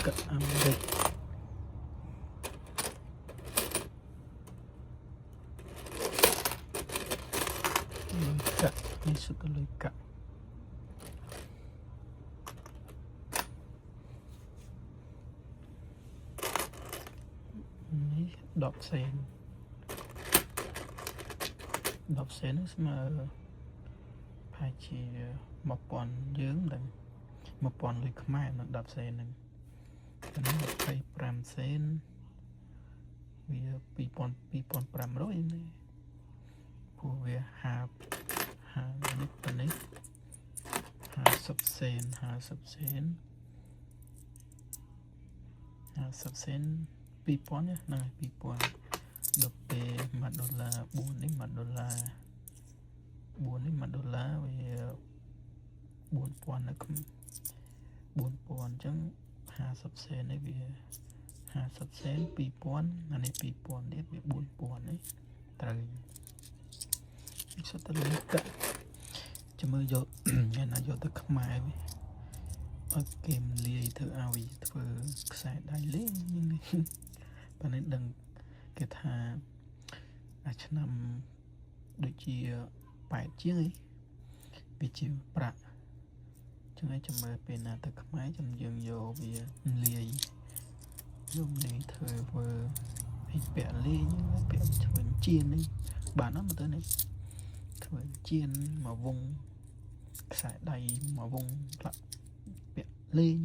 កាក់អាមេរិកលុយកាក់នេះសុទ្ធតែលុយកាក់នេះ10សេន10សេនហ្នឹងស្មើប្រហែលជា1000យើងមិនដឹង1000លុយខ្មែរនៅ10សេនហ្នឹងអានេះ25សេនវា2000 2500នេះព្រោះវា50 50នេះប៉ុណ្នេះ50សេន50សេន50សេន2000ហ្នឹងហើយ2000ដល់ពេល1ដុល្លារ4នេះ1ដុល្លារ4នេះ1ដុល្លារវា4000នៅក្នុង4000អញ្ចឹង50សេននេះវា50សេន2000អានេះ2000ទៀតវា4000នេះត្រូវសុទ្ធតែលុយកាក់ចាំមើលយក ថ្ងៃណាយកទៅខ្មែរវិញឲ្យគេមលាយធ្វើឲ្យធ្វើខ្សែដៃលេងនេះប៉ណ្ណេះដឹងគេថាអាឆ្នាំដូចជា8ជាងអីវាជាប្រាក់ចឹងហើយចាំមើលពេលណាទៅខ្មែរចាំយើងយកវាលាយយកលាយធ្វើធ្វើអីពាក់លេងពាក់ធ្វើជៀននេះបានអត់មើលទៅនេះធ្វើជៀនមកវងខ្សែដៃមកវងផ្លាក់ពាក់លេង